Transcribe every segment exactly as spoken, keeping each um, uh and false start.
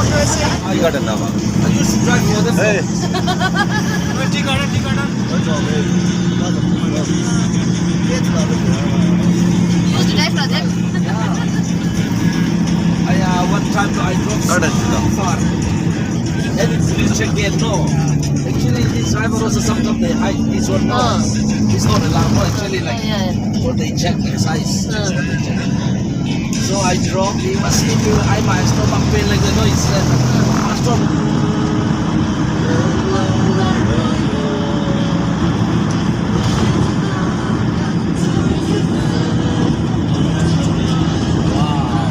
Tea garden na ba? I used to drive for them. Hey. Tea garden, tea garden. You used to drive for them? I, uh, one time I drove so far. Garden. And it's, please check there. No. Actually, this driver also sometimes they hide. This one, no. Ah. It's not allowed. No, actually, like, yeah, yeah, yeah, what they check the size. Ah. So I drop, he was saying, "I, my stomach pain like the noise." Uh, I stop. Wow.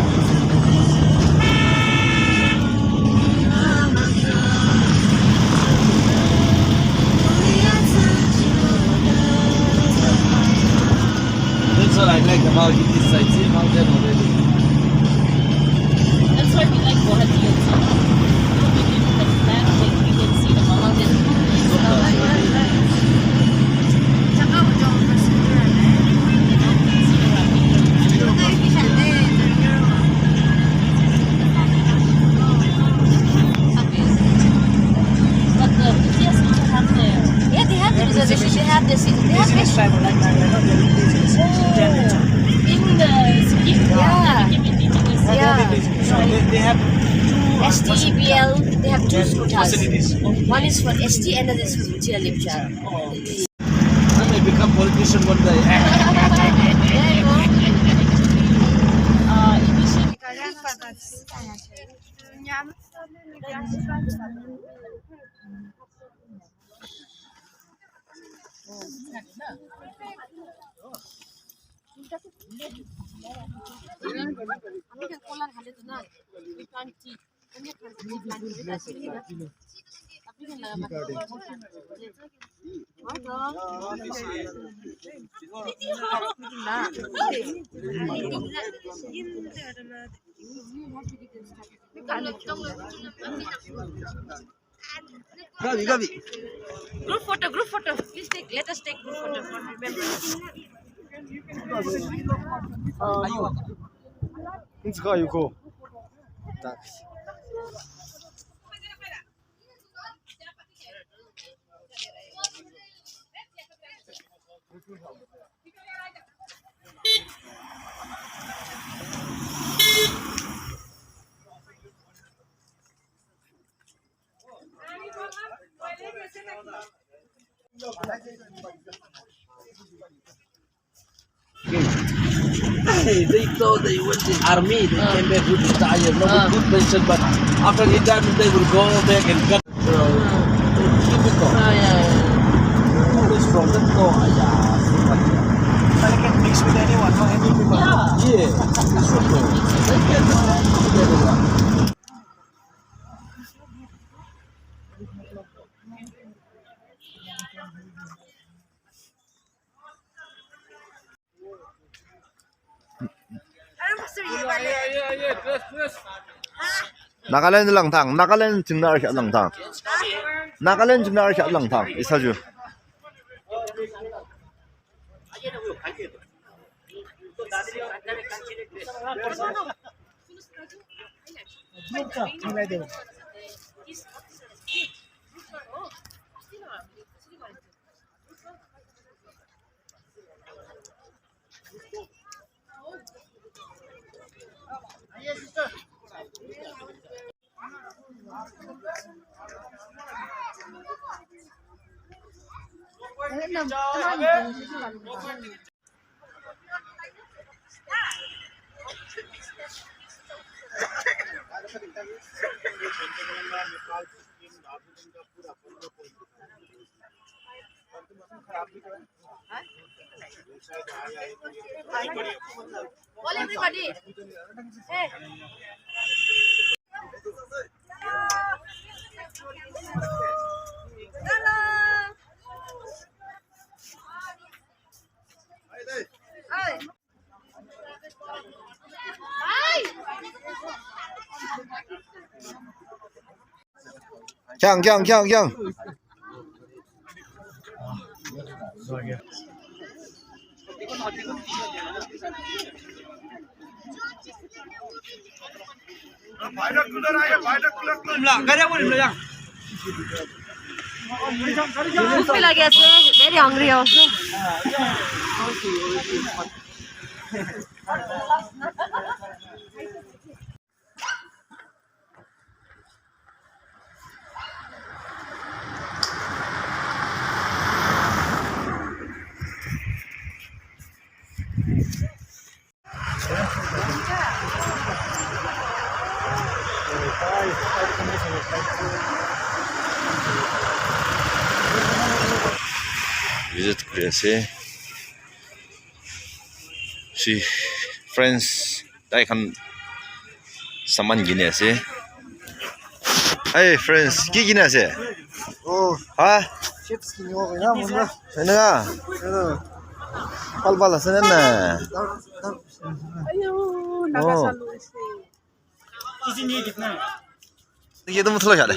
That's what I like about it, this side. See mountain already. That's why we like Guwahati also. We can, like, land, like, we can see the mountain. But the B T S also have there. Yeah, they have the reservation. They have the seat. They have this. Oh, in the Sikkim. Yeah. Sikkim Indigenous. Yeah. So they, they have two, uh, S T E B L, they have two scooters. Facilities. One is for S T and the other is for wheelchair lifter. Oh. I may become politician one day. Gabi, Gabi. Group photo, group photo. Please take, let us take group photo for memory. Let's go, you go. Thanks. They thought they went in army, they came back with retire, no, with good pension, but after retirement they will go back and cut. Uh, typical. Oh, yeah, yeah. Always from the, no, yeah. But they can mix with anyone, no, any people. Yeah. Yeah, it's okay. They can, uh, mix with everyone. Nagaland lang thang, Nagaland ching na arsa lang thang. Nagaland ching na arsa lang thang, isa ju. All everybody. Hey. Hello. Hi. Hi. Kheahang, kheahang, kheahang, kheahang. Bhuk bi lagi ase, very hungry also. Visit kuri ase. See, friends, tai khan saman kini ase. Hey, friends, ki kini ase? Oh. Ha? Chips kinibo koi na, mona. Eneka? Oh. Bhal bhal ase ne na? Ayo, naga salu ase. Ye to mathalo shade.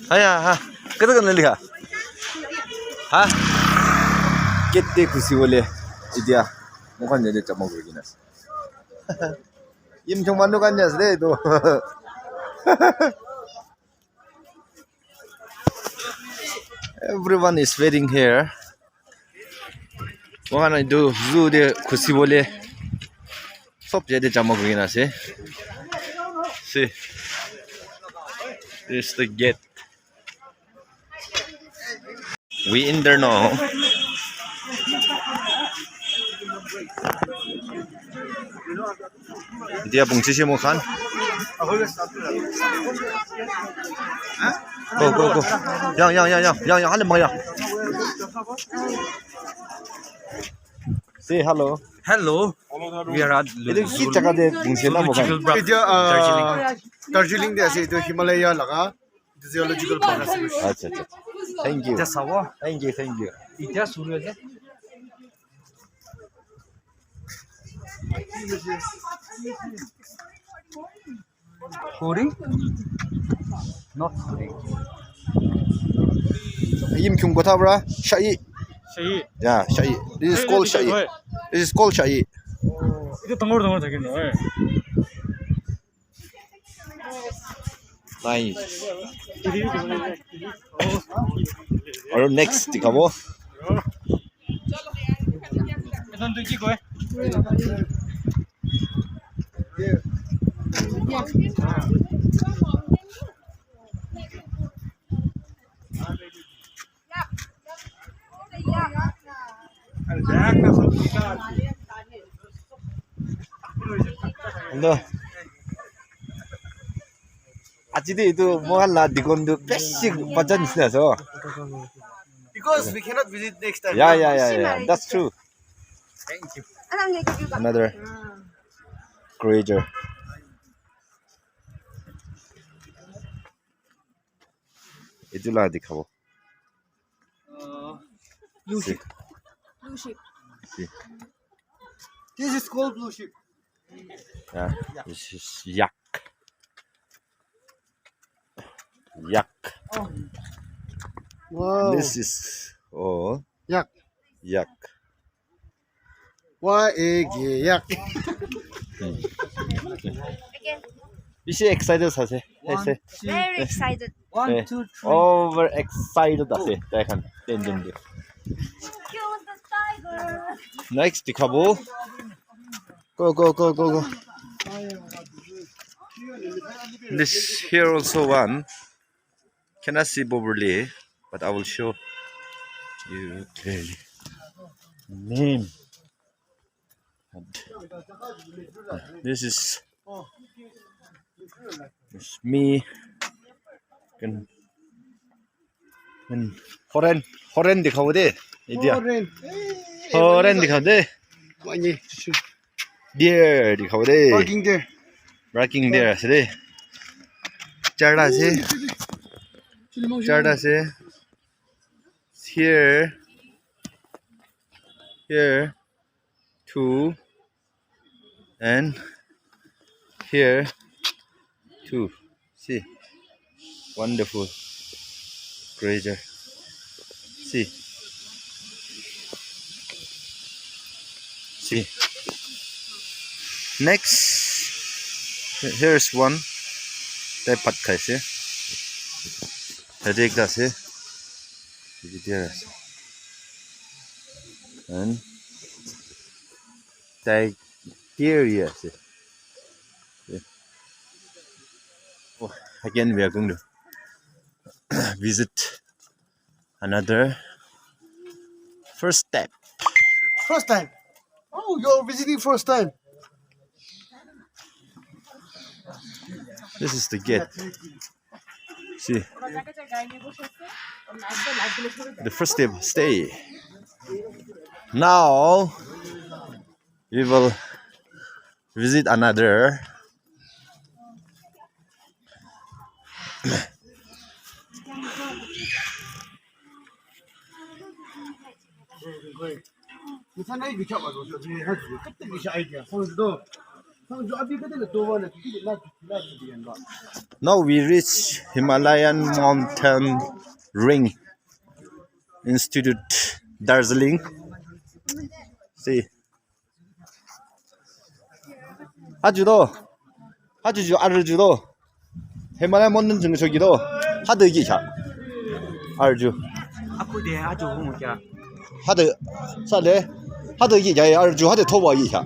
Ha ya, ha. Kete khan likha? Ha? Kete khushi bole. Itia. Moikhan yate jama kuri kena ase. Yimkhiung manu khan ase de etu. Everyone is waiting here. Moikhan etu zoo te khushi bole sob yate jama kuri kena ase. See, this is the gate. We enter now. Dia bung sisi mo khan. Go, go, go. Yang, yang, yang, yang, yang, yang, hale mo yang. Say hello. Hello. We are at Lu-, Etu ki Zulu jaga te bung sisi na mo khan? Zoological Park, Etia, ah, Darjeeling. Darjeeling te ase, etu Himalaya laga. Zoological Park ase. Acha, acha, acha. Thank you. Etia sabo. Thank you, thank you. Etia suru ase. Hori? Not hori. Yimkhiung kotha para? Shayi. Shayi. Yeah, shayi. This is called shayi. This is called shayi. Oh, etu dangor dangor thake na, eh. Nice. Aru next dikhabo. Hello. Aji de etu moikhan la dikon tu basic bacha nisina ase. Because we cannot visit next time. Yeah, yeah, yeah, yeah. That's true. Thank you. Another creature. Etu la dikhabo. Uh, blue sheep. Blue sheep. See. This is called blue sheep. Yeah, this is yak. Yak. Oh. Wow. This is, oh. Yak. Yak. Wa ege yak. Hmm. Bishi excited ase. One, two, very excited. One, two, three. Over excited ase. Tai khan. Den, den, den. Kill the tiger. Next dikhabo. Go, go, go, go, go. This here also one. Cannot see properly, but I will show you clearly. Name. And, uh, this is, is me. Can, can, horen, horen dikhabo de. Etia. Horen. Horen dikhabo de. Mani. Deer dikhabo de. Barking deer. Barking deer ase de. Charta ase. Charta ase. Here. Here. Two. And here. Two. See. Wonderful creature. See. See. Next, here's one. Taipat khai ase. Taitek ta ase. Vegetarian ase. And tai kiri ase. Oh, again we are going to visit another first step. First time. Oh, you're visiting first time. This is the gate. See. The first step, stay. Now, we will visit another. Now we reach Himalayan mountain range, Institute Darjeeling. See. Ha ju do. Ha ju ju, arü ju do. Himalayan mountain jing shoki do. Ha de yi sha. Arü ju. Aku de ha ju hu kya. Ha de, sa le. Ha de yi sha, arü ju, ha de to wa yi sha.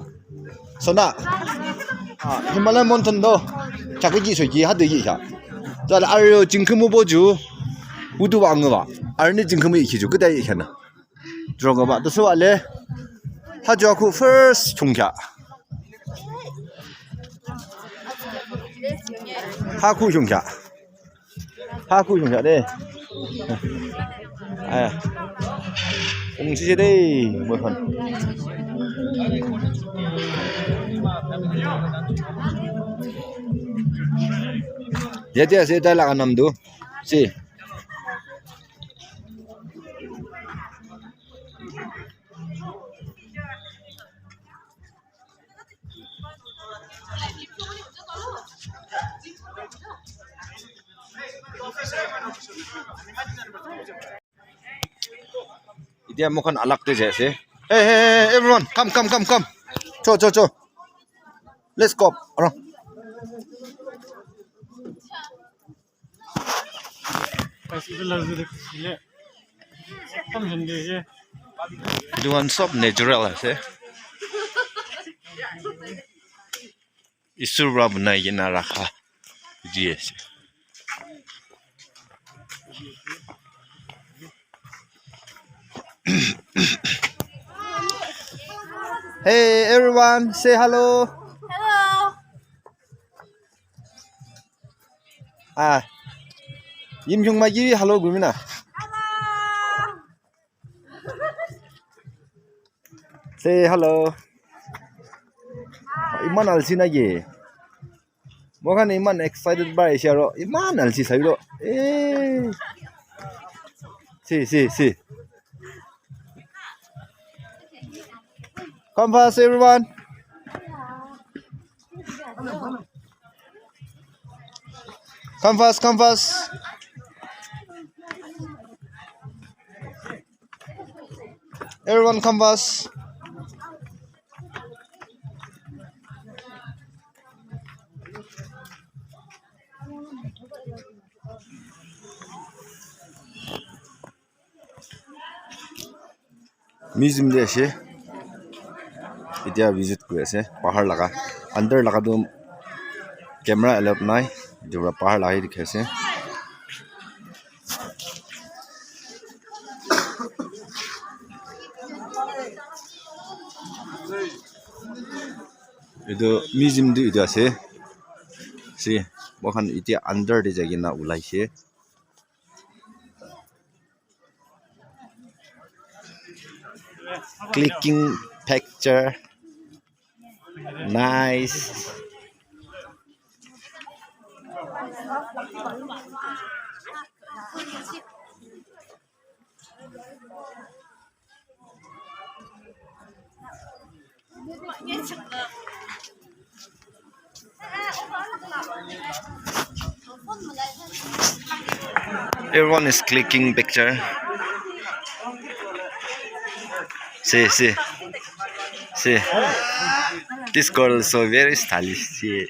So na. Ah, Himalayan mountain do. Kya ke yi shoki, ha de yi sha. Sa le arü jing kemu bo ju. Udu wa ngu wa. Arü ni jing kemu yi ki ju. Ke de yi sha na. Jurong ba, to so ale. Ha ju aku first chungkya. Ha ku chungkya. Ha ku chungkya de. Aya. Ung si de, mo han. Ya, ya, si da la anam du. Si. Etiya moikhan alak te jai ase. Hey, hey, hey, everyone, come, come, come, come. Cho, cho, cho. Let's go. Arang. Etu khan sob natural ase. Isor para banai kena rakha di ase. Hey, everyone, say hello. Hello. Ah, Yimkhiung Maiki, hello, gumina. Hello. Say hello. Iman alsi naki. Moikhan iman excited bai ase aro. Iman alsi sai ro. Eh. Si, si, si. Come fast, everyone. Come fast, come fast. Everyone, come fast. Museum de ase. Etiya visit kuri ase. Bahar laga. Under laga tu camera allowed nai. Etu para bahar laga hi dikhi ase. Etu museum tu etu ase. Si, moikhan etiya under te jai kena ulai se. Clicking picture. Nice. Everyone is clicking picture. See, see, see. This girl is so very stylish. See.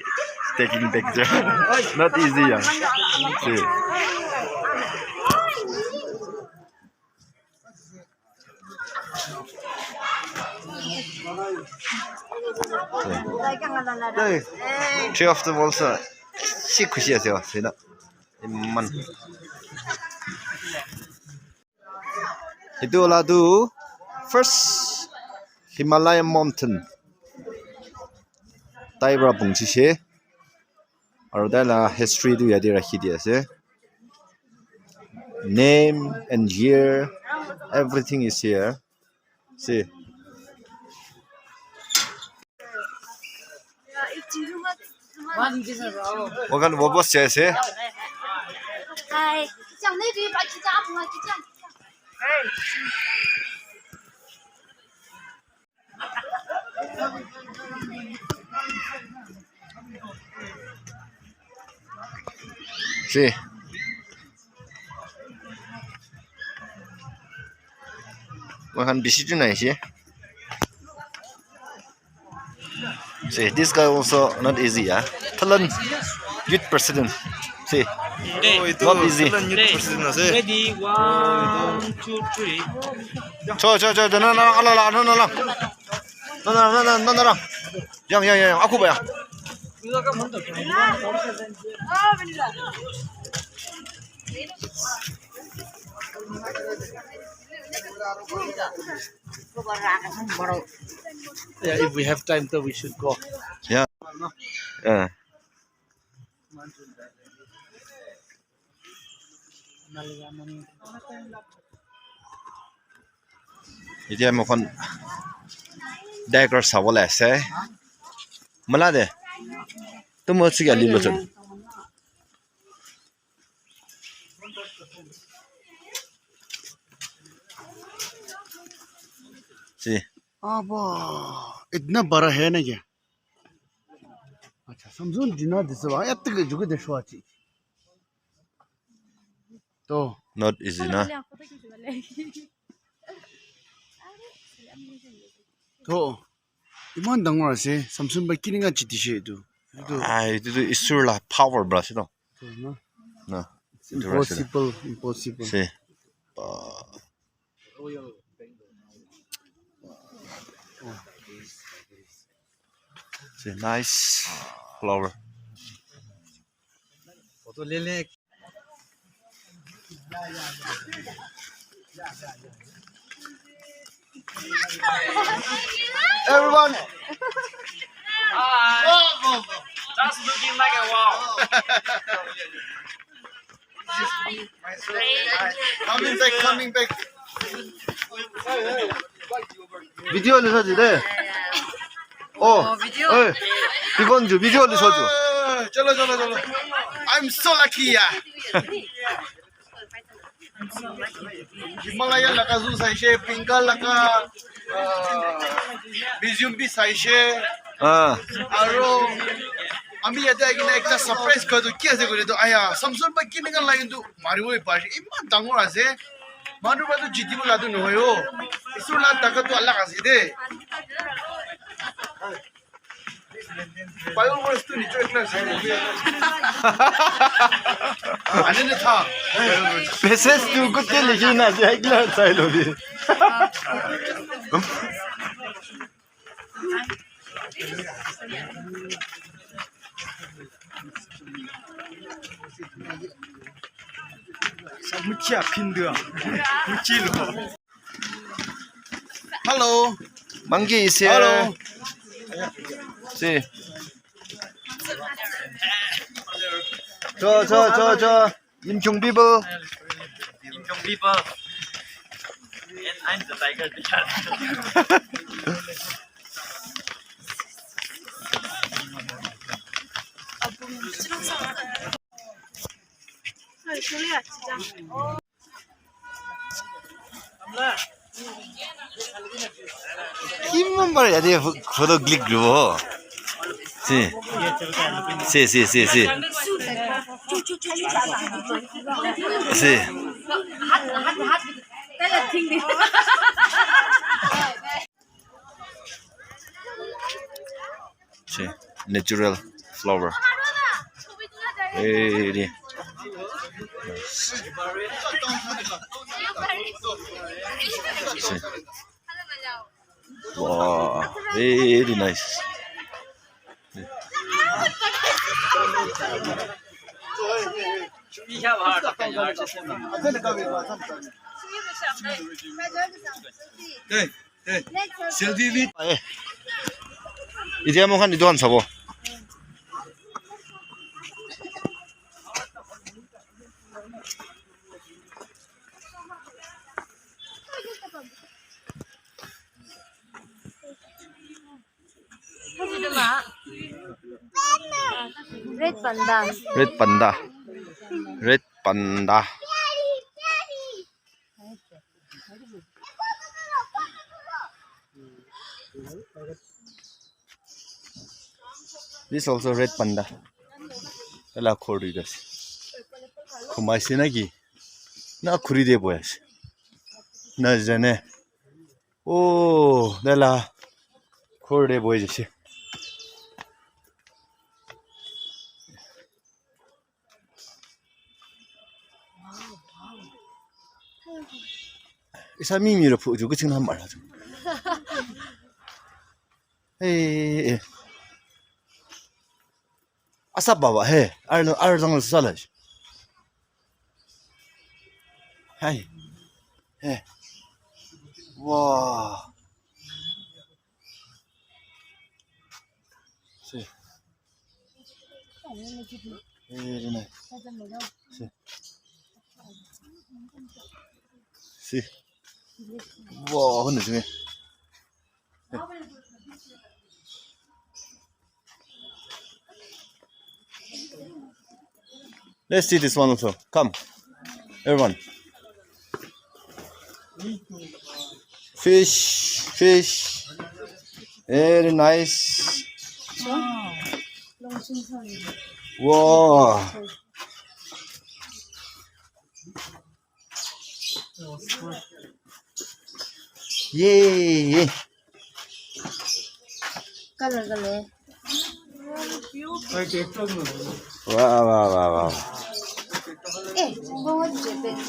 Taking picture. Not easy, yeah. See. Three of them also. Shi khushi ase, ase na. Iman. Etu la tu first Himalaya mountain. Tai pra pungchise. Aru tai la history tu yate rakhi dia ase. Name and year, everything is here. See. Moikhan wapas jai ase. Hi. See. Moikhan bishi tu nai ase. See, this guy also not easy, yeah. Thalan youth president. See, hey, not easy. Thalan youth president ase. Ready, one, two, three. Cho, cho, cho, cho, no, no, no, no, no, no, no. No, no, no, no, no, no, no. Yang, yang, yang, yang. Aku ba yang. Yeah, if we have time, though, we should go. Yeah. Yeah. Etiya moikhan dagger sabole ase. Mala de. Tumo chiki ali lo chun. See. Aba, itna bada hai na kya? Acha, Samson jina disa ba, ya tak juke de shwa chi. To. Not easy na. To. Iman dangor ase, Samson ba kinika chiti she etu. Etu. Ai, etu tu Isor la power pra ase no. To na. Na. It's impossible, impossible. See. Uh, see, nice flower. Everyone. Hi. Just looking like a wow. Coming back, coming back. Video le soju de. Oh, video. Eh, Bikon ju, video le soju. Eh, chalo, chalo, chalo. I'm so lucky, yeah. Himalaya laga zoo saishe, Bengal laga, ah, museum bi saishe. Ah. Aro ami yate ahi kena ekta surprise koi tu ki ase koile tu, aya, Samson ba kinika lion tu maribo pare, iman dangor ase. Manu ba tu jitibo la tu nohoi o. Isor la takat tu alag ase de. Fireworks tu nijor ekla sai lobi. Ani ne tha. Passage tu kute likhi na ase, ekla sai lobi. Sa muchia phindu. Muchi lo. Hello. Monkey is here. Hello. See. Cho, cho, cho, cho. Yimkhiung people. Yimkhiung people. And I'm the tiger. Kim member ya de pho-, photo click lo. Si. Si, si, si, si. Si. Si, natural flower. Very nice. Wow, very nice. Hey, hey. Selfie with. Eh. Ite amokhan iduhan sabo. Red panda. Red panda. Red panda. This also red panda. Tala khuri das. Khumai sinagi. Na khuri de boyas. Na jane. Oh, tala khuri de boyas. Isa mimiro phu ju kuching na mara ju. Hey, hey, hey. Asa baba, hey. Arlo, arlo jang sala. Hey. Hey. Wow. See. Very nice. See. See. Wow, hunu jime. Let's see this one also. Come, everyone. Fish, fish. Very nice. Wow. Yay. Color, color. Wow, wow, wow, wow. Eh, बहुत ज्यादा है।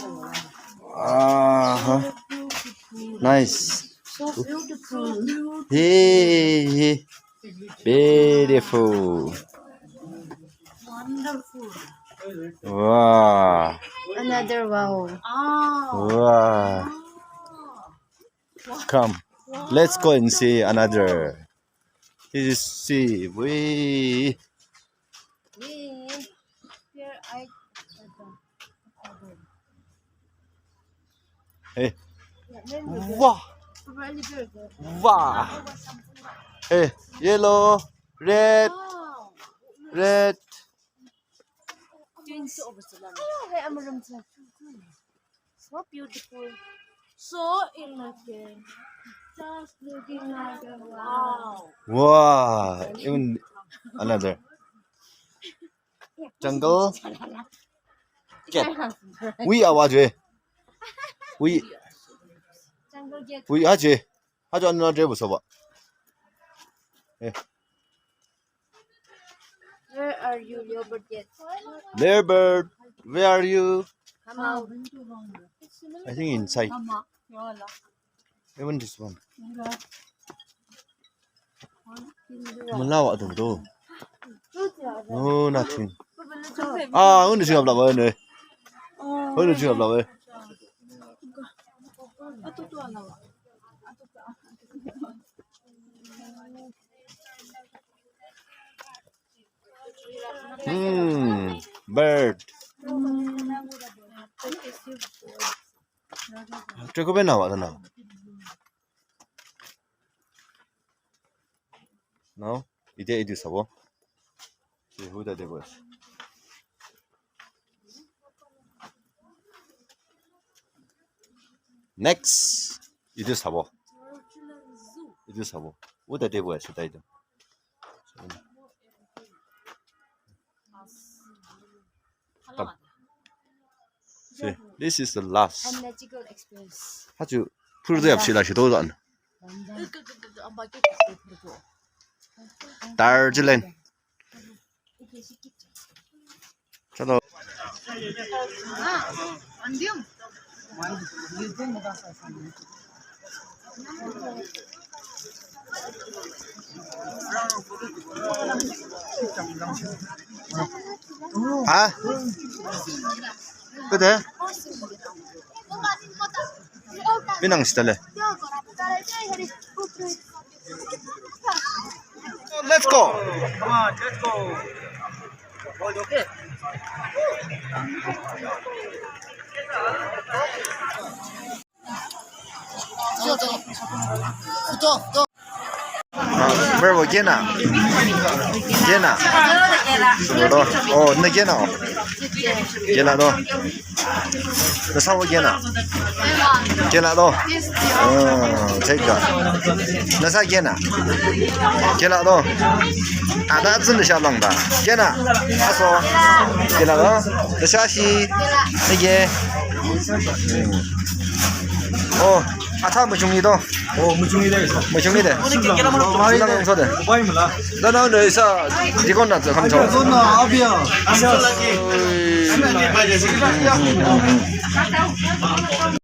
Uh-huh. Nice. So beautiful. Hey, hey. Beautiful. Wonderful. Wow. Another wow. Ah. Wow. Come. Let's go and see another. This is sea. We. We. Here I. Hey. Wow. Wow. Hey, yellow, red, red. So beautiful. So elegant. Just looking like a wow. Wow. Even another. Jungle. Cat. Wi awa je. Wi. Jungle cat. Wi aje. Ajo another bu soba. Eh. Where are you, Leopard cat? Leopard, where are you? Come out. I think inside. Even this one. Mala wa do do. Oh, nothing. Ah, unu jing abla ba ne. Unu jing abla ba. Hmm, bird. Treko be na wa na. Now, ite ite sabo. Si huda de bas. Next, ite sabo. Ite sabo. Huda de bas, ite ite. Come. See, this is the last. A magical experience. Hachu, purdu yapsi la shi do dan. Darjeeling. Chalo. Ha? Küde? Pinang sitale. Let's go. Come on, let's go. Verbo gena. Gena. Do. Oh, nü gena. Gena do. Nüsa wo gena. Gena do. Oh, take that. Nüsa gena. Gena do. Ada tsün sha lang da. Gena. Aso. Gena do. Nüsa shi. Nige. Oh, ata müchung ido. Oh, müchung ide. Müchung ide. Müchung ide. Müchung ide. Bai mula. Dana ne isa dikon na tsü kamcho. Dikon na abia. Isa lagi. Isa lagi.